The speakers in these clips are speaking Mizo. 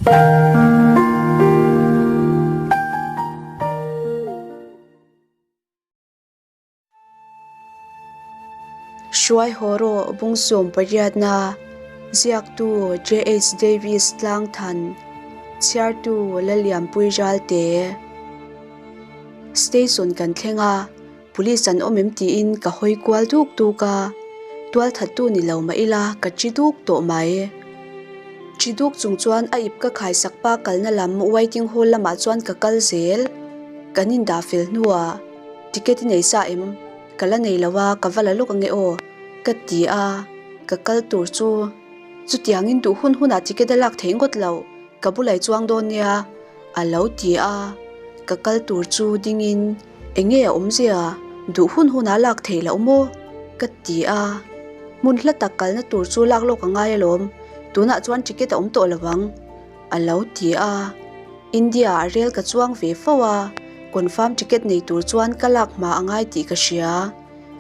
Hruai haw rawh bung sawm pariatna, ziaktu JH Davis Tlangthan, chhiartu Lalianpui Ralte. Station kan thleng a, Police an awm em tiin ka hawi kual duk duk a, tual thattu ni lo mah ila ka chi duk tawh mai. Chi duk chung chuan a ip ka khaisak pa kalna lam waiting hall lamah chuan ka kal zel. Kan indah fel hnuah ticket i nei sa em? Ka la nei lo a, ka va la lawk ange aw ka ti a, ka kal tur chu chutiangin duh hun hunah ticket a lak theih ngawt lo, ka bulai chuang dawn nia a lo ti a, ka kal tur chu dingin Enge a awmzia? Duh hun hun a lak theih loh maw? Ka ti a. Hmun hla tak kalna tur chu lak lawk a ngai alawm. Tunah chuan ticket a awm tawh lo ang. A lo ti a. India ah rel ka chuang ve fo a, confirm ticket nei tur chuan ka lak hma a ngai tih ka hria.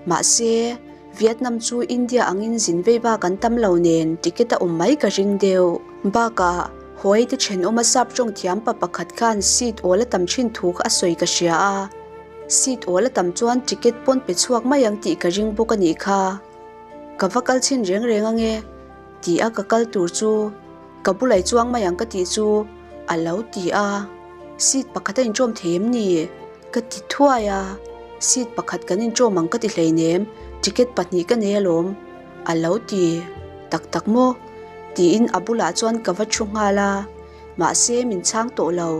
Mahse, Vietnam chu India angin zin vei bak an tam lo nen ticket a awm mai ka ring deuh. Bakah, Hawaii te thenawma sap tawng thiam pa pakhat khan seat awl a tam thin thu kha a sawi ka hria a. Seat awl a tam chuan ticket pawn pe chhuak mai ang tih ka ring bawk a nih kha. Ka va kal chhin reng reng ange ti a ka kal tur chu ka bulai chuang mai ang ka tih chu a lo ti a. Seat pakhat a inṭawm thei em ni? Ka ti thuai a, seat pakhat kan inṭawm ang ka ti hleinem, ticket pahnih ka nei alawm, a lo ti tak tak maw? Tiin a bulah chuan ka va thu nghal a, mahse min chhang tawh lo.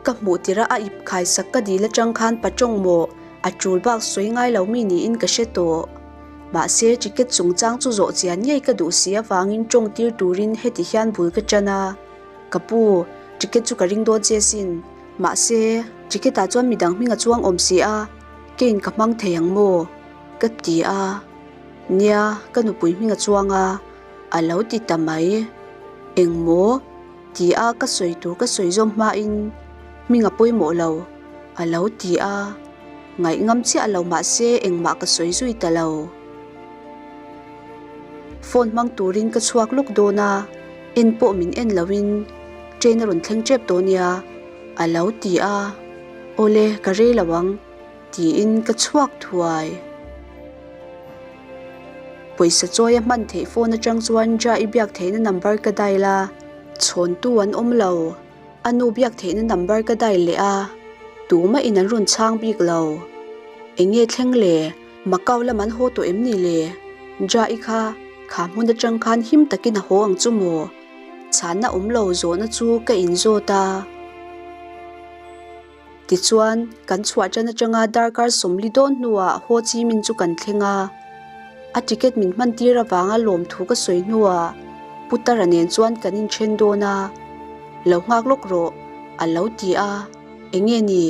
Ka hmuh tirh a a ip khaisak ka dil atang khan patawng maw a tul bak sawi ngai lo mi niin ka hre tawh. Mahse ticket chungchang chu zawh chian ngei ka duh si avangin tawng tir turin heti hian bul ka tan a, Ka pu, ticket chu ka ring dawn che sin. Mahse, ticket ah chuan midang hming a chuang awm si a, keiin ka hmang thei ang maw? Ka ti a. Nia, ka nupui hming a chuang a, a lo ti ta mai. Eng maw? Ti a ka sawi tur ka sawi zawm hmain hming a pawimawh lo, a lo ti a. Ngaih ngam chiah lo mahse engmah ka sawi zui ta lo. Phone hmang turin ka chhuak lawk dawn a, en pawh min en loin train a rawn thleng tep tawh nia a lo ti a, Awle ka rei lo ang tiin ka chhuak thuai. Pawisa chawi a hman theih phone atang chuan Ja i biak theihna number ka dial a, chhawntu an awm lo, a nu biak theihna number ka dial leh a, tumah in an rawn chhang bik lo. Enge thleng le? Macau lam an haw tawh em ni le? Ja-i kha, kha hmun atang khan him takin a haw ang chu maw? Chhanna awm lo zawhna chu ka inzawt a. Tichuan, kan chhuah tan atanga darkar sawmli dawn hnuah Ho Chi Minh chu kan thleng a. A ticket min hman tir avanga lawmthu ka sawi hnuah Putara nen chuan kan inthen dawn a. Lo nghak lawk rawh, a lo ti a. Enge ni?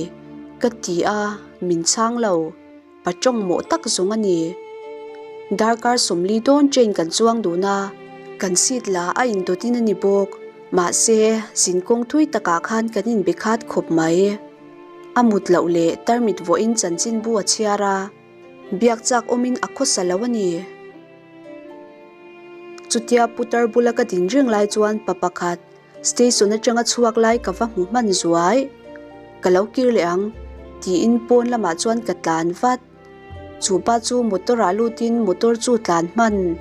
Ka ti a, min chhang lo. Pa tawng mawh tak zawng a ni. Darkar sawmli dawn train kan chuang dun a, kan seat la a indawtin a ni bawk. Mahse, zinkawng thui takah khan kan inbe khat khawp mai. A mut loh leh tarmit vawiin chanchinbu a chhiar a, biak chak awmin a khawsa lo a ni. Chutia putar bula ka din reng lai chuan pa pakhat Station atanga chhuak lai ka va hmu hman zuai. Ka lo kir leh ang, tiin pawn lamah chuan ka tlan vat. Chupa chu motor ah lutin motor chu tlan hman.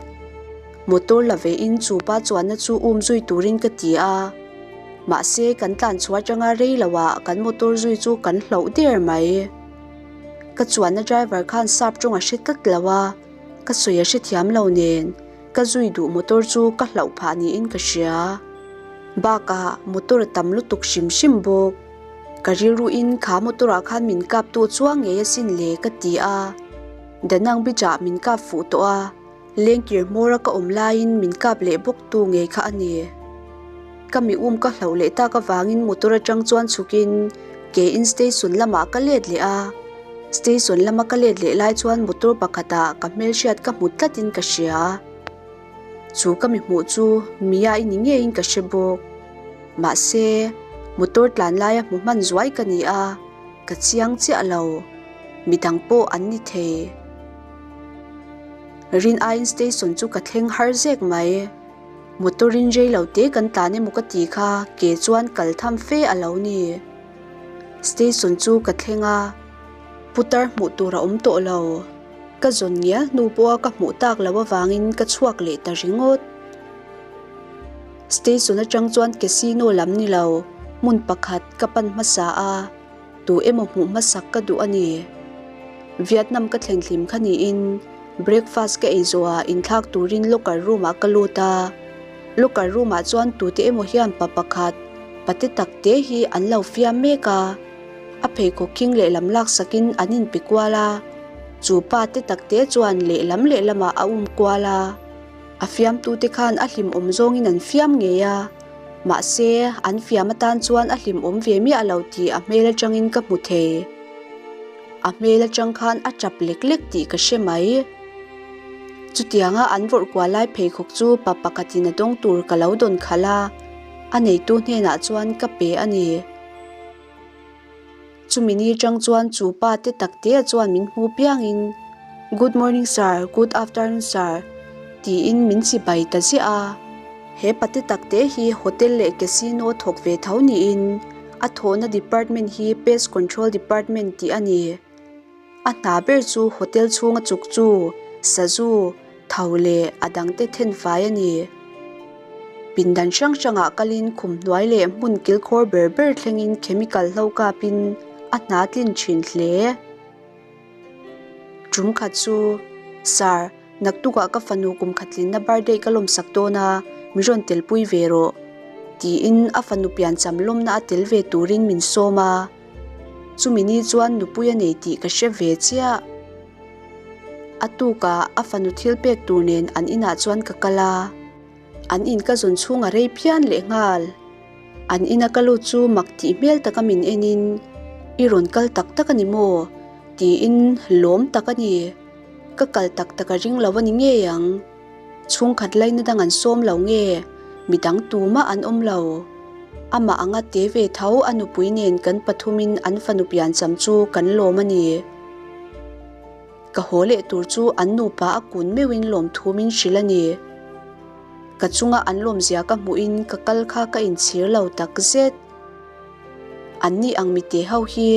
Motor la ve in chupa chuanna chu um zui turin ka ti a. Mahse kan tlan chhuah atanga rei lo ah kan motor zui chu kan hloh der mai. Ka chuanna driver khan sap tawng a hre tlat lo a, ka sawi a hrethiam lo nen. Ka zui duh motor chu ka hlauh phah niin ka hria. Bakah motor a tam lutuk hrim hrim bawk. Ka rilruin kha motor ah khan min kap tu chuang ngei asin le ka ti a. Danang Beach ah min kap fuh tawh a, lengkir hmawr a ka awm laiin min kap leh bawk tu ngei kha a ni. Ka mi um ka hlauh leh tak avangin motor atang chuan chhukin ke in station lamah ka let leh a. Station lama ka let leh lai chuan motor pakhatah ka hmelhriat ka hmu tlatin ka hria. Chu ka mi hmuh chu Mia i ni ngeiin ka hre bawk. Mahse, motor tlan laia hmu hman zuai ka ni a, ka chiang chiah lo. Midang pawh an ni thei. Rin aiin station chu ka thleng har zek mai. Motor-in rei lo te kan tlan emaw ka ti kha ke chuan kal tham fe a lo ni. Station chu ka thleng a, putar hmuh tur a awm tawh lo. Ka zawn ngial hnu pawha ka hmuh tak loh avangin ka chhuak leh ta ringawt. Station atang chuan casino lam ni lo, hmun pakhat ka pan hmasa a, tu emaw hmuh hmasak ka duh a ni. Vietnam ka thlen hlim kha niin breakfast ka ei zawhah inthlak turin locker room ah ka lut a. Locker room ah chuan tute emaw hian pa pakhat, pate tak te hi an lo fiam mek a. A pheikhawk khing lehlam laksakin an inpe kual a, chu pa te tak te chuan lehlam lehlamah a um kual a. A fiamtute khan a hlimawm zawngin an fiam ngei a, mahse an fiam atan chuan a hlimawm ve miah lo tih a hmel atangin ka hmu thei. A hmel atang khan a tap lek lek tih ka hre mai. Chutianga an vawrh kual lai pheikhawk chu pa pakhatin a dawng tur ka lo dawn khalh a, a neitu hnenah chuan ka pe a ni. Chumi ni atang chuan chu pa te tak te chuan min hmu piangin Good morning sir, good afternoon sir tiin min chibai ta ziah a. He pa te tak te hi hotel leh casino thawk ve tho niin a thawhna department hi pest control department tih a ni. A hna ber chu hotel chhunga chuk chu sazu, tho leh a dangte thenfai a ni. Pindan hrang hrangah kalin khum hnuai leh hmun kilkhawr ber ber thlengin chemical hlo kapin a hna tlin thin hle. Tum khat chu, Sir, naktukah ka fanu kum khatlinna birthday ka lawmsak dawn a, mi rawn telpui ve rawh, tiin a fanu piancham lawmna a tel ve turin min sawm a. Chumi ni chuan nupui a nei tih ka hre ve chiah. A tukah a fanu thil pek tur nen an inah chuan ka kal a, an in ka zawn chhung a rei phian lehnghal. An ina ka lut chu mak tih hmel taka min enin, I rawn kal tak tak a ni maw? tiin lawm tak a ni. Ka kal tak tak a ring lo a ni ngei ang. Chhungkhat laina dang an sawm lo nge, midang tumah an awm lo. Amah anga te ve tho a nupui nen kan pathumin an fanu piancham chu kan lawm a ni. Ka haw leh tur chu an nupa a kun meuhin lawmthu min hrilh a ni. Ka chunga an lawmzia ka hmuhin ka kal kha ka inchhir lo takzet. Anni ang mite ho hi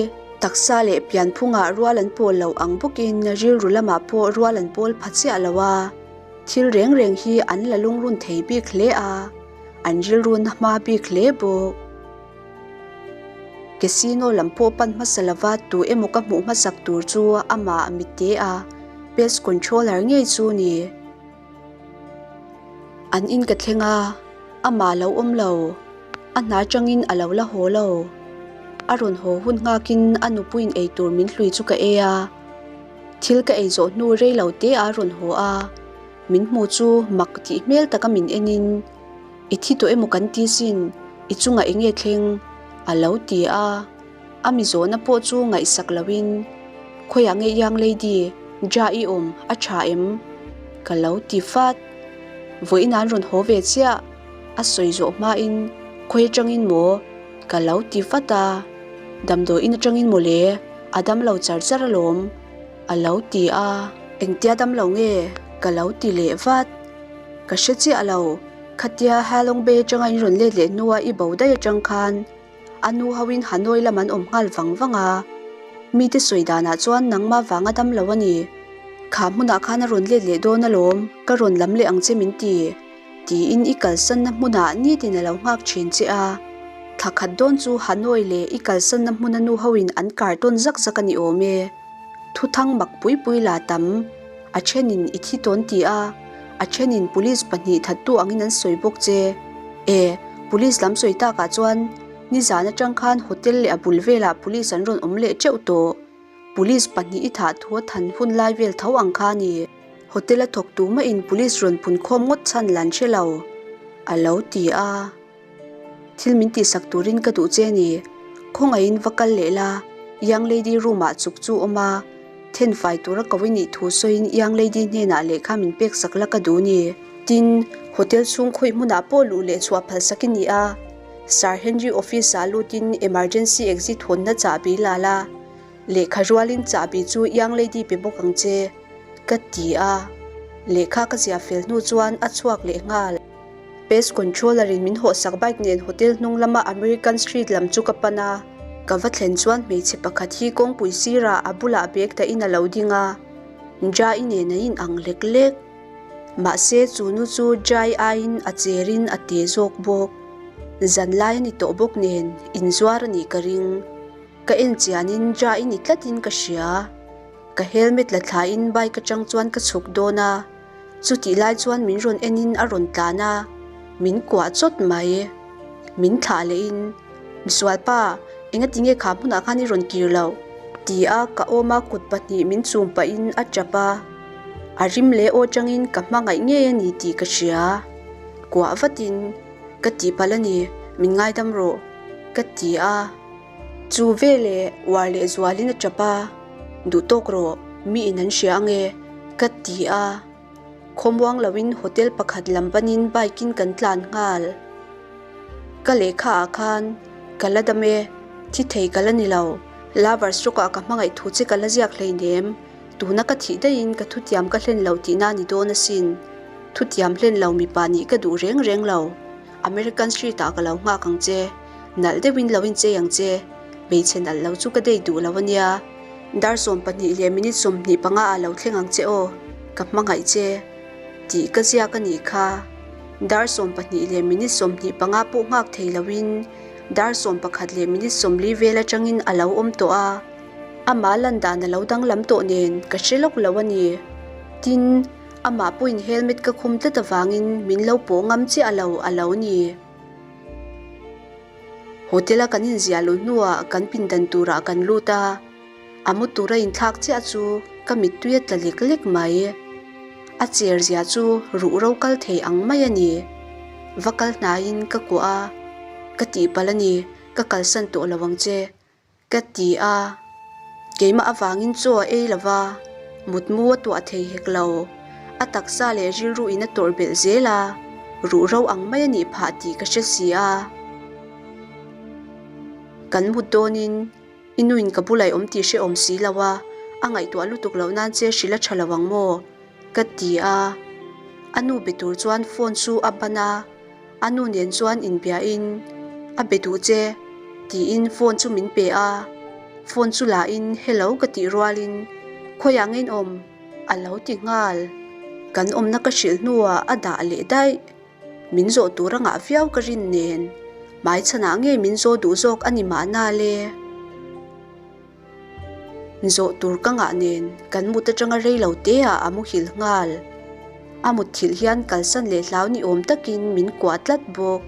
taksa leh pianphungah rual an pawl lo ang bawkin rilru lamah pawh rual an pawl pha chiah lo a, thil reng reng hi an la lungrun thei bik hle a, an rilru na hma bik hle bawk. Casino lam pawh pan hmasa lova tu emaw ka hmuh hmasak tur chu amah mite a pest controller ngei chu ni. An in ka thleng a, amah lo awm lo. A hna atangin a lo la haw lo. A rawn haw hun nghakin a nupuiin eitur min hlui chu ka ei a. Thil ka ei zawh hnu rei lo te a rawn haw a, min hmu chu mak tih hmel taka min enin, I thi tawh emaw kan ti sin, i chungah eng nge thleng? a lo ti a. A mi zawhna pawh chu ngaihsak loin, Khawiah nge Young Lady, Ja i awm, a tha em? Ka lo ti fat. Vawiin an rawn haw ve chiah, a sawi zawh hmain, Khawi atangin maw? Ka lo ti vat a. Damdawiin atangin maw le, a damlo char char alawm, a lo ti a. Engtia damlo nge? Ka lo ti leh vat. Ka hre chiah lo, khatia Halong Bay atanga in rawn let leh hnua i bo daih atang khan, A nu hoin Hanoi lam an awm nghal vang vang a, mite sawi danah chuan nangmah vanga dam lo a ni. Kha hmunah khan a rawn let leh dawn alawm, ka rawn lam leh ang che min ti, tiin i kalsanna hmunah nitin a lo nghak thin che a. Thla khat dawn chu Hanoi leh i kalsanna hmuna nu hoin an kar tawn zak zak a ni awm e. Thuthang mak pui pui la tam, a thenin i thi tawn ti a, a thenin police pahnih thattu angin an sawi bawk che. E, police lam sawi takah chuan nizan atang khan hotel leh a bul velah police an rawn awm leh teuh tawh. Police pahnih i thah thu a than hun lai vel tho ang kha a ni. Hotel a thawk tu mahin police rawn phun khawm ngawt chhan la an hre lo, a lo ti a. Thil min tihsak turin ka duh che ni. Khawngaihin va kal leh la, Young Lady room ah chuk chu awm a, then fai tura ko i nih thu sawiin Young Lady hnenah lehkha min pek sak la ka duh ni. Tin, hotel chhung khawih hmunah pawh luh leh chhuah phal sak i ni a, Sir Henry office ah lutin emergency exit hawnna chahbi la la, lehkha rualin chahbi chu Young Lady pe bawk ang che, ka ti a. Lehkha ka ziah fel hnu chuan a chhuak leh nghal. Pest controller in min hawhsak bike nen hotel hnung lama American Street lam chu ka pan a. Ka va thlen chuan hmeichhe pakhat hi kawngpui sirah a bulah bag dahin a lo ding a, Jai nen a inang lek lek. Mahse chu nu chu Jai aiin a cherin a te zawk bawk. Zanlai a ni tawh bawk nen inzuar a nih ka ring. Ka en chianin Jai ni tlatin ka hria. Ka helmet la thlain bike atang chuan ka chhuk dawn a. Chutih lai chuan min rawn enin a rawn tlan a, min kuah chawt mai. Min thlah lehin, Misualpa, engatinge kha hmunah khan i rawn kir loh? ti a ka awm a kut pahnih min chum pahin a tap a. A rim leh aw changin ka hmangaih ngei a ni tih ka hria. Kuah vatin, Ka tihpalh a ni, min ngaidam rawh, ka ti a. Chu veleh uar leh zualin a tap a, Duh tawk rawh, mi in an hria ange, ka ti a. Khawmuang loin hotel pakhat lam panin bike in kan tlan nghal. Ka lehkha ah khan ka la dam e, thi thei ka la ni lo, lovers rock ah ka hmangaih thu che ka la ziak hleinem, tuna ka thih daihin ka thutiam ka hlen lo tihna ni dawn asin. Thutiam hlen lo mipa nih ka duh reng reng lo. American Street ah ka lo nghak ang che. Nalh deuhin lo inchei ang che. Hmeichhe nalh lo chu ka dei duh lo ania. Dar 12 leh minute 25 ah lo thleng ang che aw. Ka hmangaih che. Tih ka ziak a nih kha. Dar 12 leh minute 25 pawh nghak thei loin dar 11 leh minute 40 vel atangin a lo awm tawh a. Amah lan dan a lo danglam tawh nen ka hre lawk lo a ni. Tin, amah pawhin helmet ka khum tlat avangin min lo pawh ngam chiah lo a lo ni. Hotel a kan inziah luh hnuah kan pindan turah kan lut a, a mu tura inthlak chiah chu ka mittui a tla lek lek mai. A cher zia chu ruh ro kal thei ang mai a ni. Va kal hnaiin ka kuah a, ka tihpalh a ni, ka kalsan tawh lo ang che. Ka ti a, keimah avangin chaw a ei lova, mutmu a tuah thei hek lo. A taksa leh rilru in a tawrh belh zel a, ruhro ang mai a nih phah tih ka hre si a. Kan mut dawnin i nuin ka bulah i awm tih hrehawm si lo a, a ngaihtuah lutuk loh nan che hrilh a tha lo ang maw? Ka ti a. A nu be tur chuan phone chu a ban a. A nu nen chuan inbiain, A be duh che, tiin phone chu min pe a. Phone chu lahin hello ka tih rualin, Khawiah nge in awm? a lo ti nghal. Kan awmna ka hrilh hnuah a dah leh daih. Min zawh tur a ngah viau ka rin nen, hmaichhanah nge min zaw duh zawk a ni mahna le? Zawh tur ka ngah nen kan mut atanga rei lo te ah a muhil nghal. A mutthilh hian kalsan leh hlau ni awm takin min kuah tlat bawk.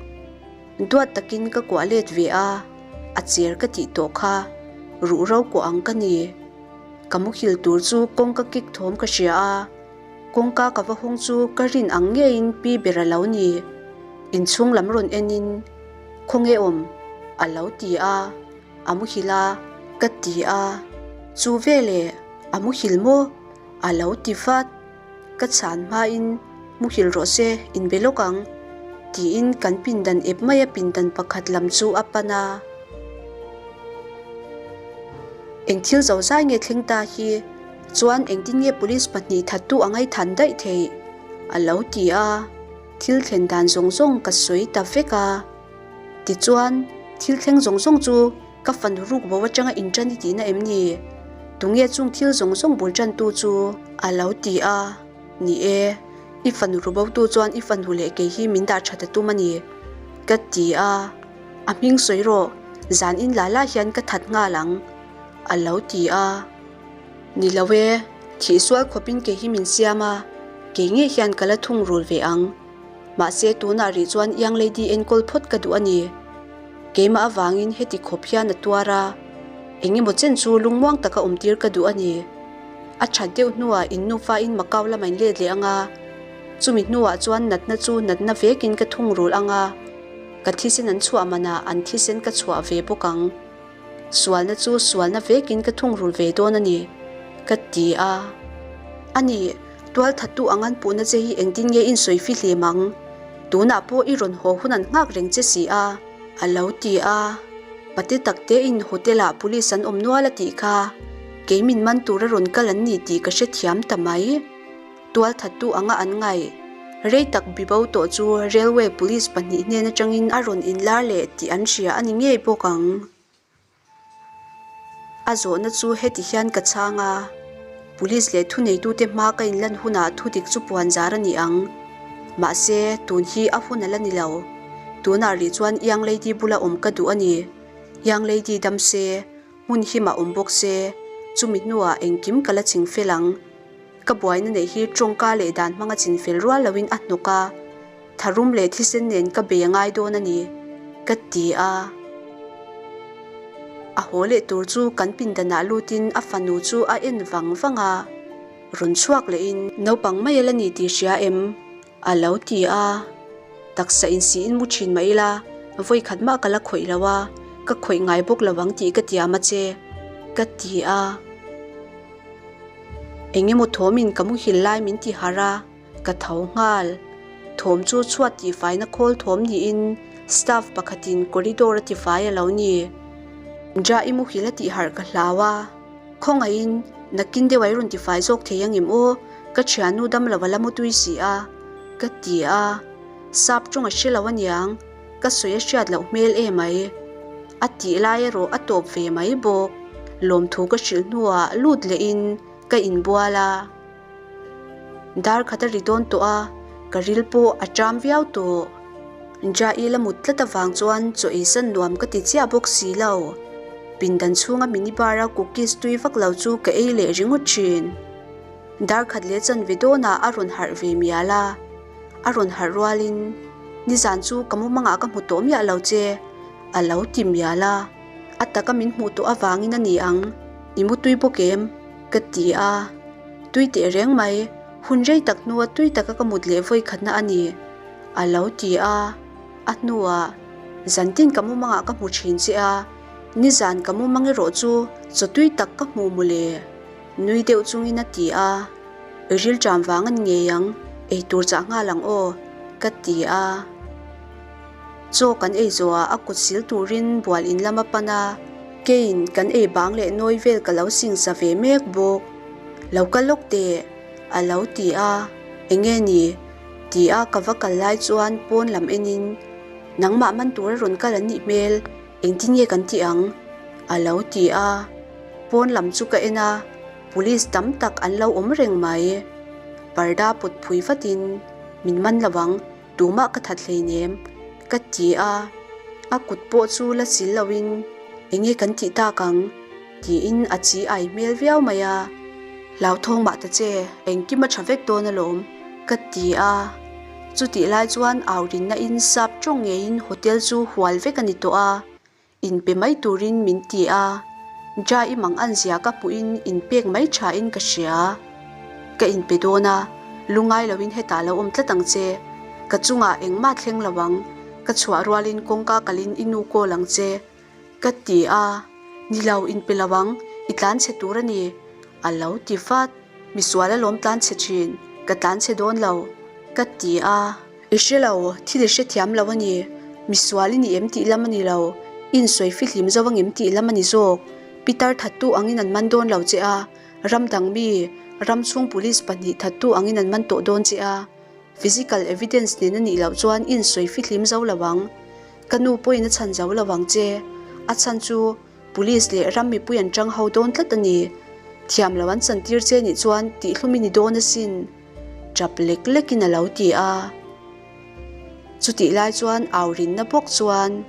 Duat takin ka kuah let ve a, a cher ka tih tawh kha ruh ro kuah ang ka ni. Ka muhil tur chu kawngka kik thawm ka hria a, kawngka ka va hawng chu ka rin ang ngeiin pi ber a lo ni. Inchhung lam rawn enin, Khawnge awm? a lo ti a. A muhil a, ka ti a. Chu veleh a muhil maw? A lo ti vat. Ka chhan hmain muhil rawh se, inbe lawk ang, tiin kan pindan ep maia pindan pakhat lam chu a pan a. Eng thil zo zai nge thleng ta hi? Chuan engtin nge police pahnih thattu a ngaithan daih theih? A lo ti a. Thil thlen dan zawng zawng ka sawi ta vek a. Tichuan, thil thleng zawng zawng chu ka fanu ruk bo atanga inṭan i tihna em ni? Tunge chung thil zawng zawng bul ṭantu chu? A lo ti a. Ni e, i fanu ru botu chuan i fanu leh kei hi min dah ṭhat a tum a ni, ka ti a. A hming sawi rawh, zan in la la hian ka that nghal ang, a lo ti a. Ni lo e, thih sual khawpin kei hi min siam a, kei ngei hian ka la thungrul ve ang. Mahse tunah rih chuan Young Lady enkawl phawt ka duh a ni. Keimah avangin heti khawp hian a tuar a, eng emaw chen chu lungmuang taka awmtir ka duh a ni. A that deuh hnuah in nufain Macau lama in let leh ang a, chumi hnuah chuan natna chu natna vekin ka thungrul ang a, ka thisen an chhuah manah an thisen ka chhuah ve bawk ang. Sualna chu sualna vekin ka thungrul ve dawn a ni, ka ti a. A ni, tualthattu ang an puhna che hi engtin nge in sawi fihlim ang? Tunah pawh i rawn haw hun an nghak reng che si a, a lo ti a. Pate tak tein hotel-ah police an awm nual a tih kha, kei min man tura rawn kal an ni tih ka hrethiam ta mai. Tualthattu anga an ngaih. Rei tak bibo tawh chu Railway Police pahnih hnen atangin a rawn inlar leh tih an hria a ni ngei bawk ang. A zawhna chu heti hian ka chhang a, Police leh thuneitute hma ka inlan hunah thudik chu puan zar a ni ang. Mahse, tun hi a hun a la ni lo. Tunah rih chuan Young Lady bula awm ka duh a ni. Young Lady dam se, hmun himah awm bawk se, chumi hnuah engkim ka la ching fel ang. Ka buaina neih hi tawngka leh dan hmanga chin fel rual loin a hnawk a, tharum leh thisen nen ka bei a ngai dawn a ni, ka ti a. A haw leh tur chu kan pindanah lutin a fanu chu a en vang vang a, rawn chhuak lehin. Naupang mai a la ni tih hria em? A lo ti a. Taksa insihin mu thin mah ila, vawi khat mah ka la khawih lo a, ka khawih ngai bawk lo ang tih ka tiam a che, ka ti a. Eng emaw thawmin ka muhil lai min ti harh a, ka tho nghal. Thawm chu chhuat tihfaina khawl thawm niin staff pakhatin corridor a tifai a lo ni. Ja i muhil a tih harh ka hlau a, khawngaihin nakin deuh a i rawn tifai zawk thei angem aw, ka thiannu damlo a la mutui si a, ka ti a. Sap tawng a hre lo aniang, ka sawi a hriat loh hmel emai. A tih lai erawh a tawp ve mai bawk. Lawmthu ka hrilh hnuah lut lehin ka inbual a. Dar khat a ri dawn tawh a, ka ril pawh a ṭam viau tawh. Jail a mut tlat avang chuan chaw ei san nuam ka ti chiah bawk si lo. Pindan chhunga mini bar a cookies tui vak lo chu ka ei leh ringawt ṭhin. Dar khat leh chanve dawnah a rawn harh ve mial a. A rawn harh rualin, Nizan chu ka mumangah ka hmu tawh miah lo che, a lo ti mial a. A taka min hmuh tawh avangin a ni ang, i mu tui bawk em? ka ti a. Tui teh reng mai, hun rei tak hnua tui taka ka mut leh vawi khatna a ni, a lo ti a. A hnuah, Zantin ka mumangah ka hmu thin che a, nizan ka mumang erawh chu chaw tui tak ka hmu mawle. Nui deuh chungin a ti a, I rilṭam vang a ni ngei ang, ei tur chah nghal ang aw, ka ti a. Chaw kan ei zawhah a kut sil turin bual in lam a pan a, keiin kan ei bang leh nawi vel ka lo singsa ve mek bawk. Lo kal lawk teh, a lo ti a, Enge ni? ti a ka va kal lai chuan pawn lam enin, Nangmah man tura rawn kal an nih hmel, Engtin nge kan tih ang? A lo ti a. Pawn lam chu ka en a, police tam tak an lo awm reng mai. Parda pawt phui vatin, Min man lo ang, tumah ka that hleinem, ka ti a. A kut pawh chu la sil loin, Enge kan tih tak ang? tiin a chi ai hmel viau mai a. Hlauthawng mah ta che, engkim a tha vek dawn alawm, ka ti a. Chutih lai chuan au rinna in sap tawng ngeiin hotel chu hual vek a ni tawh a, inpe mai turin min ti a. Ja i mang an zia ka hmuhin inpek mai thain ka hria. Ka inpe dawn a, lungai loin hetah lo awm tlat ang che. Ka chungah engmah thleng lo ang, ka chhuah rualin kawngka kalin i nu call ang che. Ka ti a, Ni lo, inpe lo ang, i tlan chhe tur a ni, a lo ti vat. Misual alawm tlan chhe thin, ka tlan chhe dawn lo, ka ti a. I hre lo, thil i hrethiam lo a ni. Misual i ni em tih lam a ni lo, i insawi fihlim zo angem tih lam a ni zawk. Pitar thattu angin an man dawn lo che a, ram dang mi, ram chhung police pahnih thattu angin an man tawh dawn che a. Physical evidence nen a nih loh chuan i insawi fihlim zo lo ang. Ka nu pawhin a chhan zo lo ang che. A chhan chu Police leh ram mipui an tang ho dawn tlat a ni. Thiam lo an chantir che nih chuan tihhlum i ni dawn asin. Tap lek lekin a lo ti a. Chutih lai chuan au rinna bawk chuan,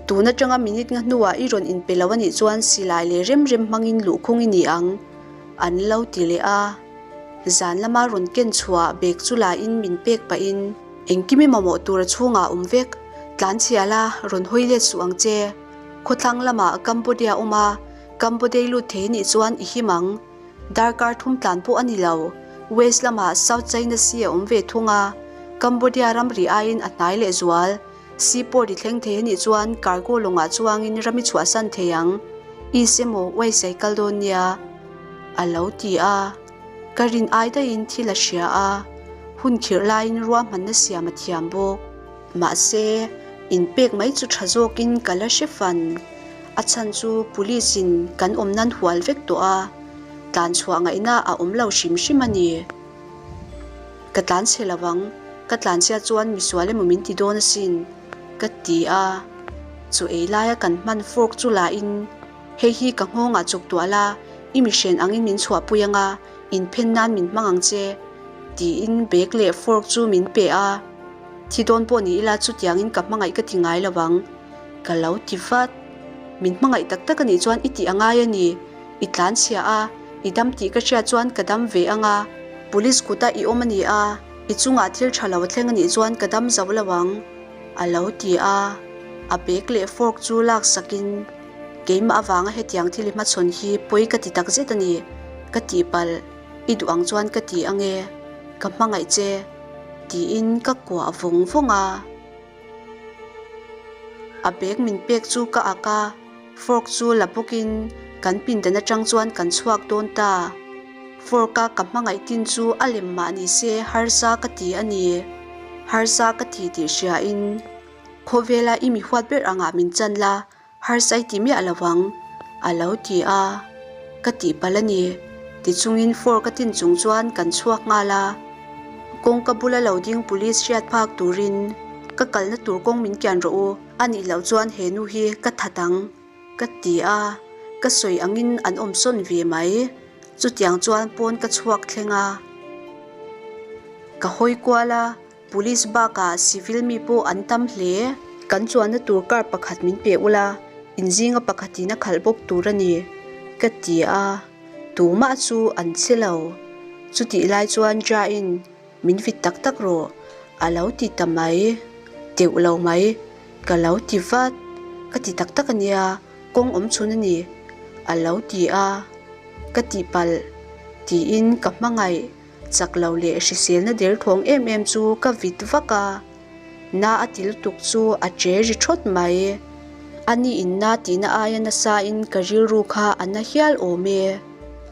Tun atanga minute nga hnuah i rawn inpe lo a nih chuan silai leh rem rem hmangin luhkhung i ni ang, an lo ti leh a. Zan lama rawn ken chhuah bag chu lain min pek pahin, Engkim i mamawh tur a chhungah awm vek, tlanchhia la rawn hawi let suh ang che. Khawthlang lamah Cambodia awm a, Cambodia lut thei nih chuan i him ang. Darkar thum tlan pawh a ni lo. West lamah South China Sea a awm ve thung a, Cambodia ramri aiin a hnai leh zual. Seaport i thleng thei a nih chuan cargo lawngah chuangin ram i chhuahsan thei ang. East emaw West a i kal dawn nia, a lo ti a. Ka rin ai daihin thil a hria a, hun khirh laiin ruahmanna siam a thiam bawk. Mahse, inpek mai chu tha zawkin ka la hre fan. A chhan chu police in kan awm nan hual vek tawh a, tlan chhuah ngaihna a awm lo hrim hrim a ni. Ka tlan chhe lo ang. Ka tlanchhiat chuan misual emaw min ti dawn asin, ka ti a. Chu ei laia kan hman fork chu la in, Hei hi ka nghawngah chuk tuah la, i mihren angin min chhuahpui anga, inphen nan min hmang ang che, tiin bag leh fork chu min pe a. Thi dawn pawh ni ila chutiangin ka hmangaih ka ti ngai lo ang, ka lo ti vat. Min hmangaih tak tak anih chuan i tih a ngai a ni, i tlanchhia a, i dam tih ka hriat chuan ka dam ve anga, police kuta i awm a ni a, i chungah thil tha lo a thleng anih chuan ka dam zo lo ang, a lo ti a, a bag leh fork chu lak sakin, Keimah avanga hetiang thil i hmachhawn hi pawi ka ti takzet a ni, ka tihpalh, i duh ang chuan ka ti ange, ka hmangaih che, tiin ka kuah vawng vawng a. A bag min pek chu ka ak a, fork chu la bawkin kan pindan atang chuan kan chhuak dawn ta. Fork a ka hmangaih tin chu a lem mah ni se harsa ka ti a ni. Harsa ka ti tih hriain khawvela i mi huat ber angah min chan la, harsa i ti miah lo ang, a lo ti a. Ka tihpalh a ni. Tichungin fork a tin chung chuan kan chhuak nghal a. Kawngka bula lo ding police hriat phak turin ka kalna tur kawng min kian rawh u, a nih loh chuan he nu hi ka that ang, ka ti a. Ka sawi angin an awm sawn ve mai. Chutiang chuan pawn ka chhuak thleng a. Ka hawi kual a. Police bakah civil mi pawh an tam hle. Kan chuanna tur car pakhat min pe ula, inzinga pakhatin a khalh bawk tur a ni, ka ti a. Tumah chu an che lo. Chutih lai chuan Jain, Min vit tak tak rawh, a lo ti ta mai. Teuh lo mai, ka lo ti vat. Ka ti tak tak a nia, kawng awm chhun a ni, a lo ti a. Ka tihpalh, tiin ka hmangaih. Chak lo leh hriselna derthawng em em chu ka vit vak a, na a ti lutuk chu a che ri thawt mai. A ni in na tihna aia nasa in ka rilru kha a na hial awm e.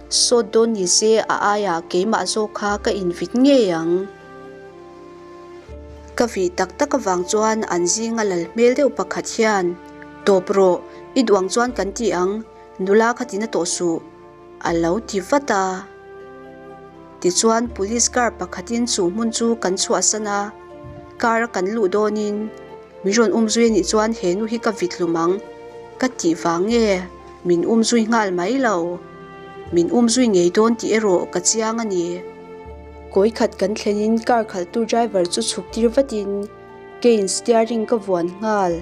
Sawt dawn ni se a aiah keimah zawk kha ka invit ngei ang. Ka vih tak tak avang chuan an zinga lal hmel deuh pakhat hian, Tawp rawh, i duang chuan kan ti ang, nula kha tina tawh suh. A lo ti vat a. Tichuan police car pakhatin chu hmun chu kan chhuahsan a, car a kan luh dawnin min rawn umzui anih chuan he nu hi ka vit hlum ang ka tih vang nge min umzui nghal mai lo. Min umzui ngei dawn tih erawh ka chiang a ni. Kawi khat kan thlenin car khalhtu driver chu chhuk tir vatin kein steering ka vuan nghal.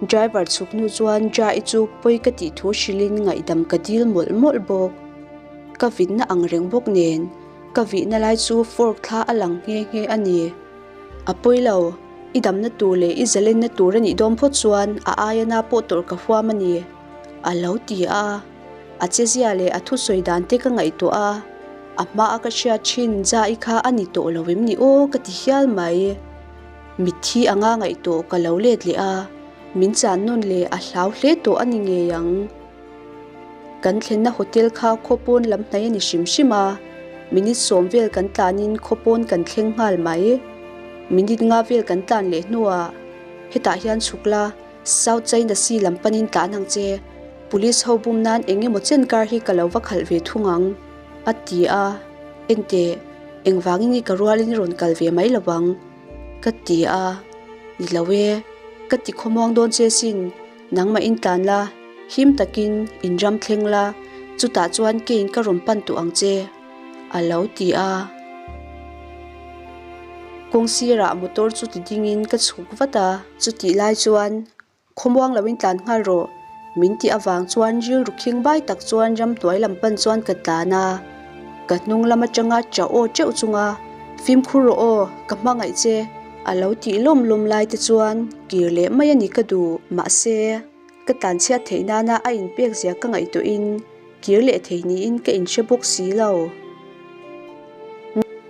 Driver chhuk hnu chuan Jai chu pawi ka tih thu hrilhin ngaihdam ka dil mawlh mawlh bawk. Ka vitna ang reng bawk nen ka vihna lai chu fork thla a lang nghe nghe a ni. A pawi lo, i damna tur leh i zalenna tur a nih dawn phawt chuan a aia na pawh tawrh ka huam a ni, a lo ti a. A chezia leh a thusawi dan te ka ngaihtuah a, a hmaa ka hriat thin Jai kha a ni tawh lo em ni aw ka ti hial mai. Mitthi anga ngaihtuah ka lo let leh a, min chan nawn leh a hlau hle tawh a ni ngei ang. Kan thlenna hotel kha khawpawn lam hnai a ni hrim hrim a, minute sawm vel kan tlanin khawpawn kan thleng nghal mai. Minute nga vel kan tlan leh hnuah hetah hian chhuk la, South China Sea lam panin tlan ang che, Police ho bum nan eng emaw chen kar hi ka lo va khalh ve thung ang, a ti a. Enteh, engvangin nge ka rualin i rawn kal ve mai lo ang? Ka ti a. Ni lo e, ka ti khawmuang dawn che sin, nangmah in tlan la, him takin in ram thleng la, chutah chuan keiin ka rawn pan tawh ang che, a lo ti a. Kawng sirah motor chu ti dingin ka chhuk vat a. Chutih lai chuan Khawmuang loin tlan nghal rawh, min tih avang chuan rilru khing bai tak chuan ramhnuai lam pan chuan ka tlan a. Ka hnung lam atanga cha aw teuh chunga fimkhur rawh aw, ka hmangaih che, a lo tih lawm lawm lai te chuan kir leh mai a ni ka duh. Mahse, ka tlan chhiat theih nana a inpek zia ka ngaihtuahin kir leh thei niin ka inhre bawk si lo.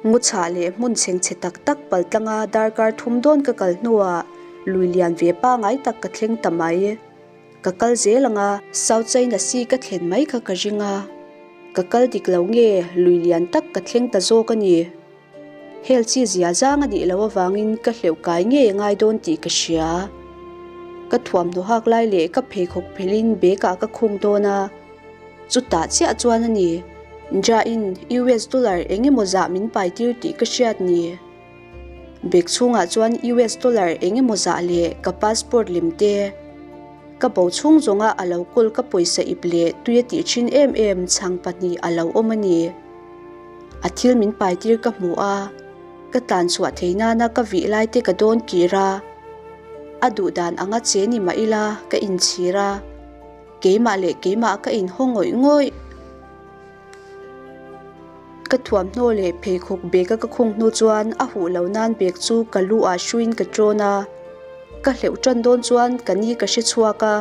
Ngawchhah leh hmun chhengchhe tak tak paltlanga darkar thum dawn ka kal hnuah lui lian ve pangai tak ka thleng ta mai. Ka kal zel ang a, South China Sea ka thlen mai kha ka ring a, ka kal dik lo nge lui lian tak ka thleng ta zawk a ni. Hel chi zia zang a nih loh avangin ka hleuh kai ngei a ngai dawn tih ka hria. Ka thuamhnaw hak lai leh ka pheikhawk phelhin bag ah ka khung dawn a, chutah chiah chuan a ni, Jain US dollar eng emaw zah min pai tir tih ka hriat ni. Bag chhungah chuan US dollar eng emaw zah leh ka passport lem te, ka bo chhung zawnga a lo kawl ka pawisa ip leh tui a tih thin em em chhang pahnih a lo awm a ni. A thil min pai tir ka hmu a, ka tlan chhuah thei nana ka vih lai te ka dawn kir a, a duh dan anga che ni mah ila ka inchhir a, keimah leh keimah ka inhaw ngawih ngawih. Ka thuamhnaw leh pheikhawk bag a ka khung hnu chuan a huh lo nan bag chu ka lu ah hruiin ka ṭawn a, ka hleuh ṭan dawn chuan ka ni ka hre chhuak a,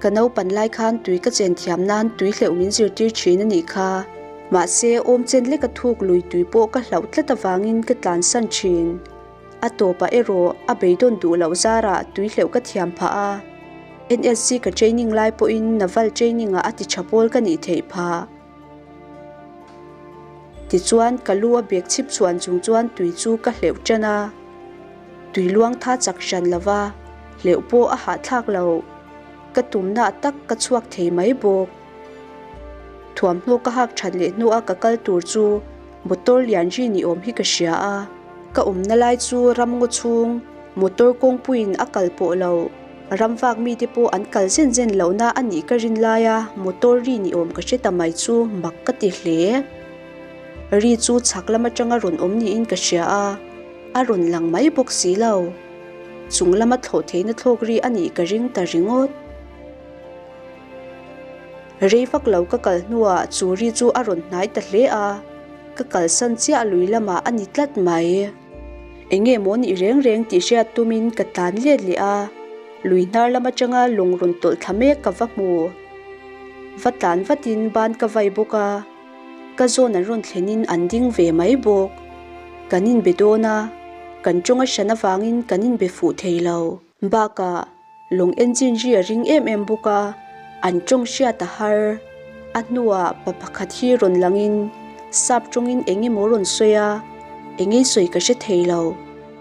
ka naupan lai khan tui ka chen thiam nan tui hleuh min zirtir ṭhin a nih kha, mahse awm chen lek a thuk lui tui pawh ka hlauh tlat avangin ka tlansan ṭhin. A tawpah erawh a beidawn duh loh zarah tui hleuh ka thiam phah a, NSC ka training lai pawhin Naval training ah a ti tha pawl ka nih theih phah. Tichuan ka lu a bek chhip chhuan chung chuan tui chu ka hleuh tan a, tui luang tha chak hran lova hleuh pawh a hahthlak lo, ka tumna tak ka chhuak thei mai bawk. Thuamhnaw ka hak that leh hnua ka kal tur chu Motor lian ri ni awm hi ka hria a, ka awmna lai chu ram ngaw chhung motor kawngpuiin a kal pawh lo, ram vak mite pawh an kal zen zen lohna a nih ka rin laia motor ri ni awm ka hre ta mai chu mak ka ti hle. Ri chu chhak lam atanga rawn awm niin ka hria a, a rawn lang mai bawk si lo. Chung lama thlawh theihna thlawk ri a nih ka ring ta ringawt. Rei vak lo ka kal hnuah chu ri chu a rawn hnai ta hle a, ka kalsan chiah lui lamah a ni tlat mai. Enge maw nih reng reng tih hriat tumin ka tlan let leh a, lui hnar lam atanga lung rawn tawlh thla mek ka va hmu. Va tlan vatin ban ka vai bawk a, ka zawn an rawn thlenin an ding ve mai bawk. Kan inbe dawn a, kan tawng a hran avangin kan inbe fuh thei lo. Bakah, lawng engine ri a ring em em bawk a, an tawng hriat a har. A hnuah pa pakhat hi rawn langin sap tawngin eng emaw rawn sawi a, eng ei sawi ka hre thei lo.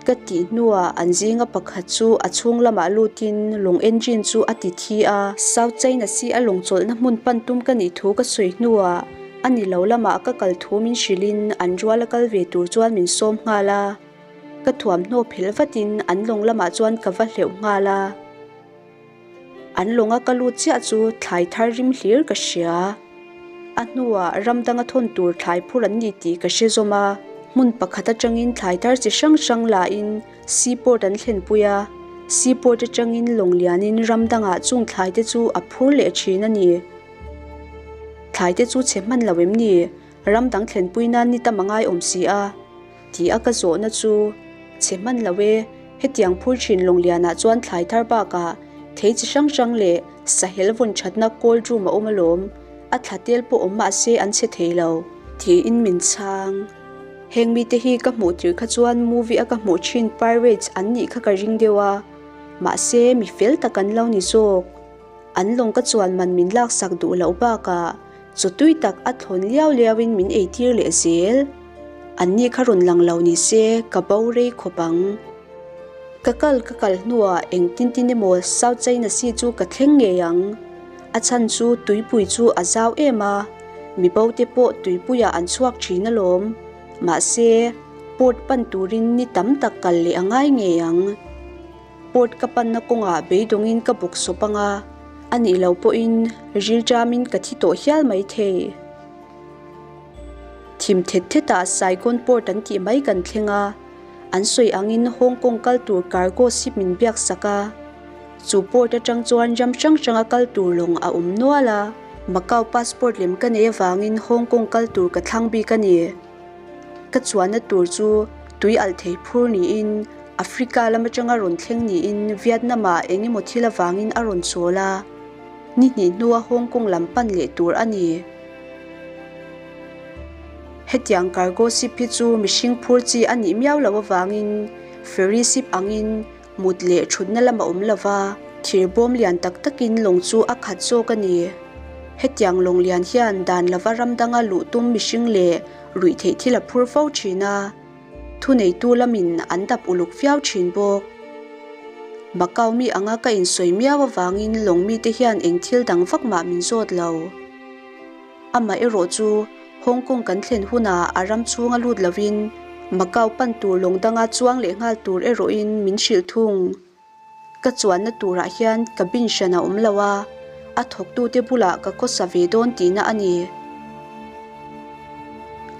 Ka tih hnuah an zinga pakhat chu a chhung lamah lutin lawng engine chu a ti thi a. South China Sea a lawng chawlhna hmun pan tum ka nih thu ka sawi hnuah a ni lo lamah ka kal thu min hrilhin an rual a kal ve tur chuan min sawm nghal a. Ka thuamhnaw phelh vatin an lawng lamah chuan ka va hleuh nghal a. An lawnga ka lut chiah chu thlai thar rim hlir ka hria. A hnuah ram danga thawn tur thlai phur an ni tih ka hre zawm a. Hmun pakhat atangin thlai thar chi hrang hrang lahin seaport an thlenpui a. Seaport atangin lawng lianin ram dangah chung thlai te chu a phur leh thin a ni. Thlai te chu chhe hman lo em ni? Ram dang thlenpui nan ni tam a ngai awm si a. Ti a ka zawhna chu chhe hman lo e, hetiang phur thin Lawnglianah chuan thlai thar bakah thei chi hrang hrang leh sahel vawn thatna cold room a awm alawm, a thla tel pawh awm mah se an chhe thei lo. Tiin min chhang. Heng mite hi ka hmuh tir kha chuan movie a ka hmuh thin pirates an nih kha ka ring deuh a, mahse mi fel tak an lo ni zawk. An lawng ka chuan man min laksak duh loh bakah Chaw tui tak a thlawn liau liau in min ei tir leh zel. An ni kha rawn lang lo ni se ka bo rei khawp ang. Ka kal ka kal hnuah eng tin tin emaw South China Sea chu ka thleng ngei ang. A chhan chu tuipui chu a zau em a, mi bo te pawh tuipuiah an chhuak thin alawm. Mahse, port pan turin ni tam tak kal leh a ngai ngei ang. Port ka panna kawngah beidawngin ka bawk sawp anga, a nih loh pawhin rilṭamin ka thi tawh hial mai thei. Thim thet thetah Saigon Port an tih mai kan thleng a, an sawi angin Hong Kong kal tur cargo ship min biak sak a. Chu port atang chuan ram hrang hranga kal tur lawng a awm nual a, Macau passport lem ka nei avangin Hong Kong kal tur ka thlang bik a ni. Ka chuanna tur chu tui alh thei phur niin Africa lam atanga rawn thleng niin Vietnam-ah eng emaw thil avangin a rawn chawl a, ni hnih hnua Hong Kong lam pan leh tur a ni. Hetiang cargo ship hi chu mihring phur chi a nih miau loh avangin ferry ship angin Mut leh thutna lam a awm lo va, thir bawm lian tak takin lawng chu a khat zawk a ni. Hetiang lawng lian hian dan lova ram danga luh tum mihring leh ruih theih thil a phur fo thin a, thuneitu lamin an dap uluk viau thin bawk. Macau mi anga ka insawi miau avangin lawng mite hian eng thil dang vak mah min zawt lo. Amaherawh chu Hong Kong kan thlen hunah a ram chhunga lut lovin Macau pan tur lawng danga chuang leh nghal tur erawhin min hrilh thung. Ka chuanna turah hian cabin hran a awm lo a, a thawktute bulah ka khawsa ve dawn tihna a ni.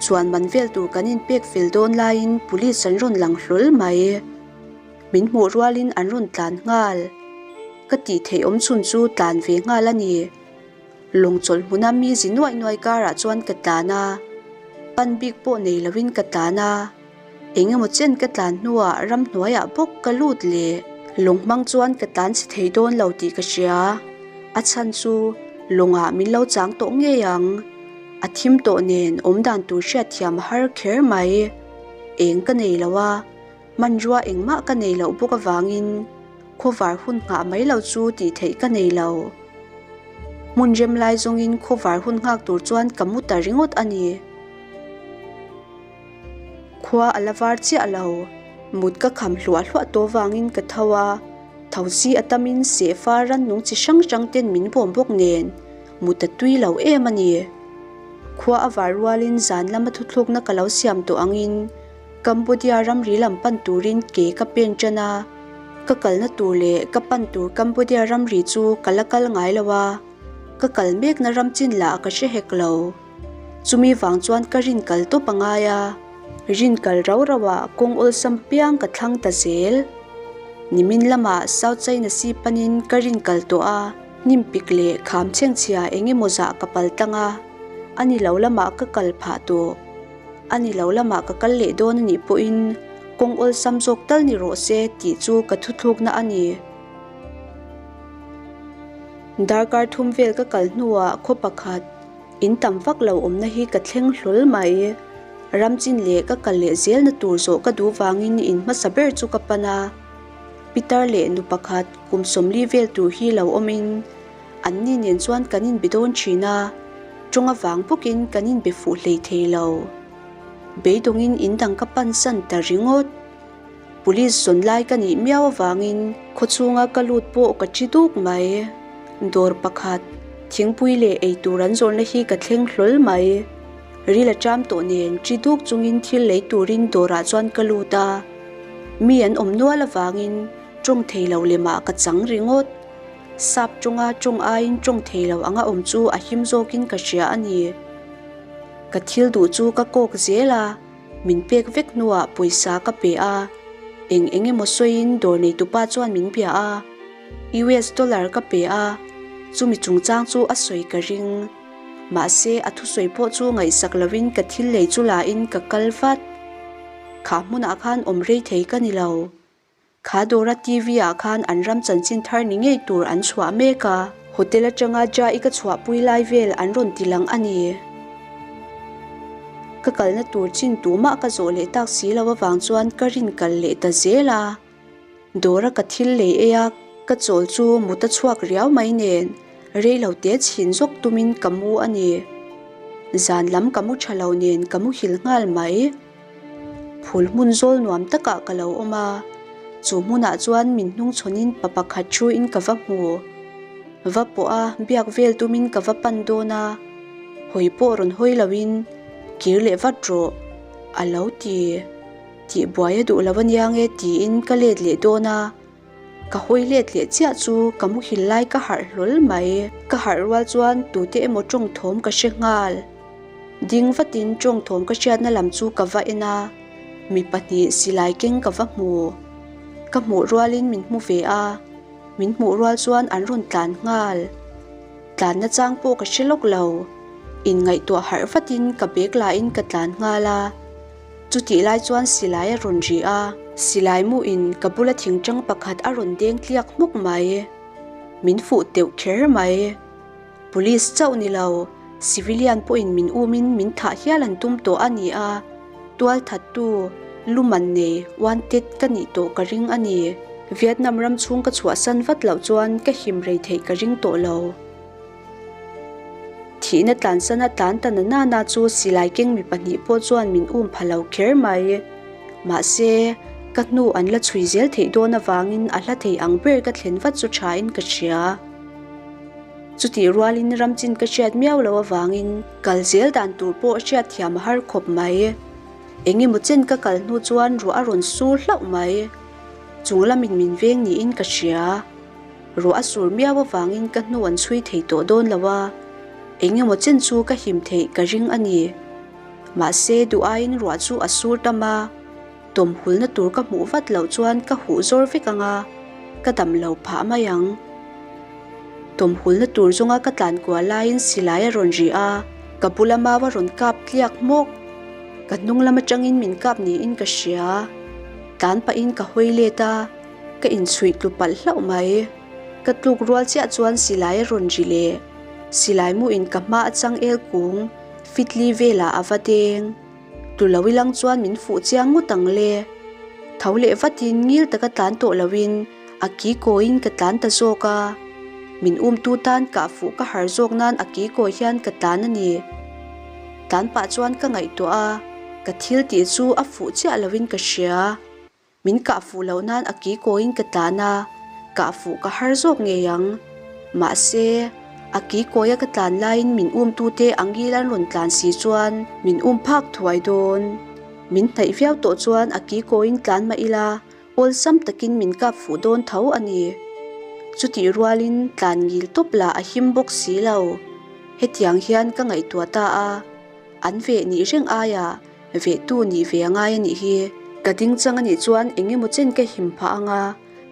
Chuan man vel tur kan inpek fel dawn laiin police an rawn lang hlawl mai. Min hmuh rualin an rawn tlan nghal. Ka tih theih awm chhun chu tlan ve nghal a ni. Lawng chawlh hmuna mi zi nuaih nuaih karah chuan ka tlan a, pan bik pawh nei lovin ka tlan a. Eng emaw chen ka tlan hnuah ramhnuaiah bawk ka lut leh. Lawng hmang chuan ka tlan chhe thei dawn lo tih ka hria. A chhan chu lawngah min lo chang tawh ngei ang. A thim tawh nen awmdan tur hriatthiam a har kher mai. Eng ka nei lo a, hmanrua engmah ka nei loh bawk avangin khawvar hun nghah mai lo chu tih theih ka nei lo. Hmun rem lai zawngin khawvar hun nghak tur chuan ka mu ta ringawt a ni. Khua a la var chiah lo. Mut ka kham hluah hluah tawh vangin ka tho a, thosi a tamin sehfa rannung chi hrang hrang ten min bawm bawk nen mut a tui lo em a ni. Khua a var rualin zan lama thuthlukna ka lo siam tawh angin Cambodia ramri lam pan turin ke ka pen tan a, ka kalna tur leh ka pan tur Cambodia ramri chu ka la kal ngai lo a, ka kal mekna ram chin lah ka hre hek lo. Chumi vang chuan ka rin kal tawp a ngai a, rin kal rau rau ah kawng awlsam piang ka thlang ta zel. Nimin lamah South China Sea panin ka rin kal tawh a, hnim pik leh kham chhengchhia eng emaw zah ka pal tlang a, a ni lo lamah ka kal phah tawh. A ni lo lamah ka kal leh dawn a nih pawhin kawng awlsam zawk tal ni rawh se tih chu ka thuthlukna a ni. Darkar thum vel ka kal hnuah khaw pakhat In tam vak lo awmna hi ka thleng hlawl mai. Ram chin leh ka kal leh zelna tur zawh ka duh vangin in hmasa ber chu ka pan a. Pitar leh nu pakhat kum 40 vel tur hi lo awmin anni nen chuan kan inbe dawn thin a, tawng avang bawkin kan inbe fuh hlei thei lo. Beidawngin in dang ka pansan ta ringawt. Police zawn lai ka nih miau avangin khawchhunga ka lut pawh ka chi duk mai. Dawr pakhat, thingpui leh eitur an zawrhna hi ka thleng hlawl mai. Ril a ṭam tawh nen chi duk chungin thil lei turin dawrah chuan ka lut a. Mi an awm nual avangin ṭawng thei lo lemah ka chang ringawt. Sap ṭawnga ṭawng aiin ṭawng thei lo anga awm chu a him zawkin ka hria a ni. Ka thil duh chu ka kawk zel a. Min pek vek hnuah pawisa ka pe a, eng eng emaw sawiin dawr neitupa chuan min bia a, US dollar ka pe a, chumi chungchang chu a sawi ka ring. Mahse, a thusawi pawh chu ngaihsak lovin ka thil lei chu lain ka kal vat. Kha hmunah khan awm rei thei ka ni lo. Kha dawra TV ah khan an ram chanchin thar ni ngei tur an chhuah mek a. Hotel atanga Jai ka chhuahpui lai vel an rawn ti lang a ni. Ka kalna tur chin tumah ka zawh leh tak si lo avang chuan ka rin kal leh ta zel a. Dawra ka thil lei ei a, ka chawl chu mut a chhuak riau mai nen rei lo te chhin zawk tumin ka mu a ni. Zan lam ka mu tha lo nen ka muhil nghal mai. Phul hmun zawl nuam takah ka lo awm a, chu hmunah chuan min hnungchhawnin pa pakhat thuin ka va hmu. Va pawh a, biak vel tumin ka va pan dawn a, hawi pawh rawn hawi loin kir leh vat rawh a lo ti. Tih buai a duh lo ania nge tiin ka let leh dawn a, ka hawi let leh chiah chu ka muhil lai ka harh hlawl mai. Ka harh rual chuan tute emaw tawng thawm ka hre nghal. Ding vatin tawng thawm ka hriatna lam chu ka va en a, mi pahnih silai keng ka va hmu. Ka hmuh rualin min hmu ve a, min hmuh rual chuan an rawn tlan nghal. Tlanna chang pawh ka hre lawk lo. Inngaihtuah harh vatin ka bag lahin ka tlan nghal a. Chutih lai chuan silai a rawn ri a. Silai muin ka bula thingtang pakhat a rawn deng tliak hmuk mai. Min fuh teuh kher mai. Police chauh ni lo, civilian pawhin min umin min thah hial an tum tawh a ni a, tualthattu, luman nei, wanted ka nih tawh ka ring a ni. Vietnam ram chhung ka chhuahsan vat loh chuan ka him rei theih ka ring tawh lo. Thihna tlansana tlan ta na nana chu silai keng mi pahnih pawh chuan min um pha lo kher mai. Mahse, ka hnu an la chhui zel theih dawn avangin a hla thei ang ber ka thlen vat chu thain ka hria. Chutih rualin ram chin ka hriat miau lo avangin kal zel dan tur pawh hriat thiam a har khawp mai. Engemaw chen ka kal hnu chuan ruah a rawn sur hlauh mai. Chung lamin min veng niin ka hria. Ruah a sur miau avangin ka hnu an chhui thei tawh dawn lo a, engemaw chen chu ka him theih ka ring a ni. Mahse duh aiin ruah chu a sur tam a, tawm hulna tur ka hmuh vat loh chuan ka huh zawr vek ang a, ka dam lo phah mai ang. Tawm hulna tur zawnga ka tlan kual laiin silai a rawn ri a, ka bula mau a rawn kap tliak hmawk. Ka hnung lam atangin min kap niin ka hria. Tlan pahin ka hawi let a, ka inchhuih tlu palh hlauh mai. Ka tluk rual chiah chuan silai a rawn ri leh. Silai muin ka hma a changel kung fitli velah a va deng. Tlu lo ilang chuan min fuh chiang ngawt ang le. Tho leh vatin ngil taka tlan tawh loin a ki kawiin ka tlan ta zawk a. Min umtu tan kah fuh ka har zawk nan a ki kawi hian ka tlan a ni. Tlan pah chuan ka ngaihtuah a, ka thil tih chu a fuh chiah loin ka hria. Min kah fuh loh nan a ki kawiin ka tlan a, kah fuh ka har zawk ngei ang. Mahse, a ki kawia ka tlan laiin min umtute angil an rawn tlan si chuan min um phak thuai dawn. Min hnaih viau tawh chuan a ki kawiin tlan mah ila, awlsam takin min kap fuh dawn tho a ni. Chutih rualin tlan ngil tawp lah a him bawk si lo. Hetiang hian ka ngaihtuah ta a, an veh nih reng aiah Vehtu nih ve a ngai a nih hi. Ka ding chang a nih chuan eng emaw chen ka him phah ang a,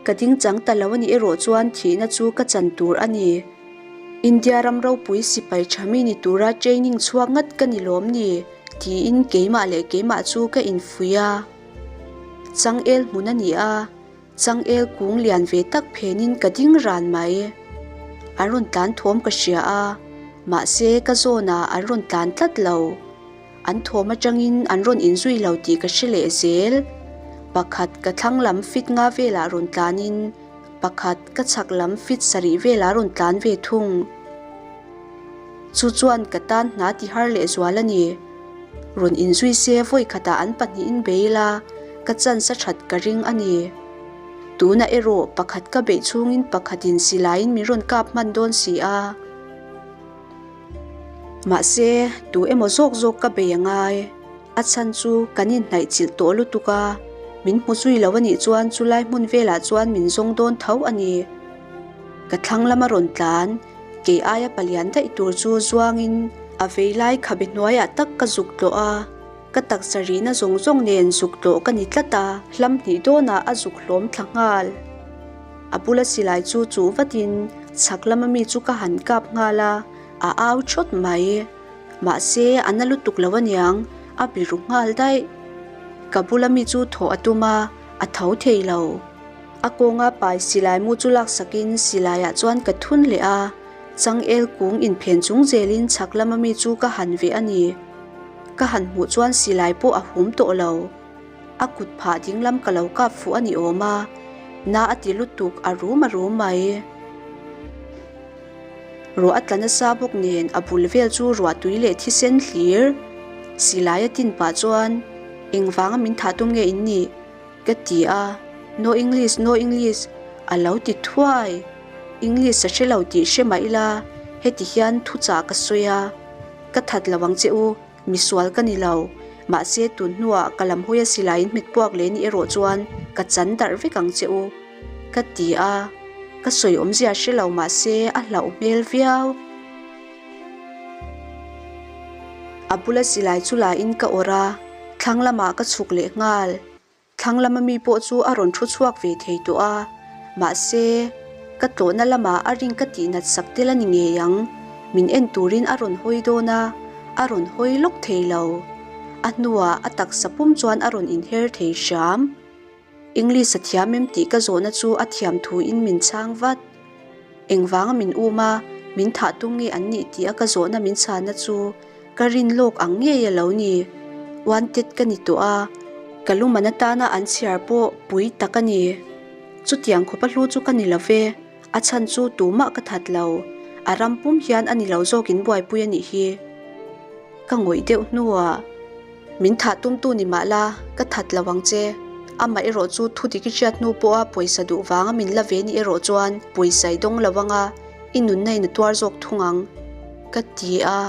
ka ding chang ta lo a nih erawh chuan thihna chu ka chan tur a ni. India ram ropui sipai tha mi ni tura training chhuak ngat ka ni lawm ni? tiin keimah leh keimah chu ka infuih a. Changel hmun a ni a, Changel kung lian ve tak phenin ka ding ran mai. An rawn tlan thawm ka hria a, mahse ka zawnah an rawn tlan tlat lo. An thawm atangin an rawn inzui lo tih ka hre leh zel. Pakhat ka thlang lam fit nga velah rawn tlanin pakhat ka chhak lam fit sarih velah rawn tlan ve thung. Chu chuan ka tan hna ti har leh zual a ni. Rawn inzui se vawi khatah an pahnihin bei ila ka chance a that ka ring a ni. Tunah erawh pakhat ka beih chhungin pakhatin silaiin min rawn kap hman dawn si a. Mahse, tu emaw zawk zawk ka bei a ngai. A chhan chu kan inhnaih chilh tawh lutuk a, min hmu zui lo a nih chuan chulai hmun velah chuan min zawng dawn tho a ni. Ka thlang lama rawn tlan, kei aia palian daih tur chu zuangin a vei lai khabe hnuaiah tak ka zuk tlawh a, ka taksa rihna zawng zawng nen zuk tlawh ka ni tlat a, hlam hnih dawnah a zuk hlawm thla nghal. A bula silai chu chuh vatin chhak lama mi chu ka han kap nghal a, a au thawt mai. Mahse, a na lutuk lo aniang, a biru nghal daih. Ka bula mi chu thawh a tum a, a tho thei lo. A kawnga pai silai mu chu laksakin silaiah chuan ka thun leh a, changel kung inphen chung zelin chhak lama mi chu ka han veh a ni. Ka han hmuh chuan silai pawh a hum tawh lo. A kut phah dinglam ka lo kap fuh a ni awm a, na a ti lutuk a rum a rum mai. Ruah a tla nasa bawk nen a bul vel chu ruah tui leh thisen hlir. Silai a tin pah chuan, Engvanga min thah tum nge in nih? Ka ti a, No English, no English, a lo ti thuai. English a hre lo tih hre mah ila, heti hian thuchah ka sawi a, Ka that lo ang che u, misual ka ni lo. Mahse, tun hnuah ka lam hawi a silaiin hmet puak leh ni erawh chuan ka chan darh vek ang che u, ka ti a, ka sawi awmzia hre lo mahse a hlauh hmel viau. A bula silai chu lain ka awrh a, thlang lamah ka chhuk leh nghal. Thlang lama mi pawh chu a rawn thu chhuak ve thei tawh a, mahse, ka tlawhna lamah a ring ka tih nat sak tel a ni ngei ang. Min en turin a rawn hawi dawn a, a rawn hawi lawk thei lo. A hnuah a taksa pum chuan a rawn inher thei hram. English a thiam em tih ka zawhna chu a thiam thuin min chhang vat. Engvanga min um a, min thah tum nge an nih tih a ka zawhna min chhanna chu ka rin lawk ang ngei a lo ni. Wanted ka ni tawh a, ka luman atana an chhiar pawh pui tak a ni. Chutiang khawpa hlu chu ka ni lo ve, a chhan chu tumah ka that lo. A ram pum hian a ni lo zawkin buaipui a nih hi. Ka ngawih deuh hnuah. Min thah tumtu ni mah la, ka that lo ang che. Amah erawh chu thu dik i hriat hnu pawha pawisa duh vanga min la ve ni erawh chuan pawisa i dawng lo ang a, i nunna in a tuar zawk thung ang, ka ti a.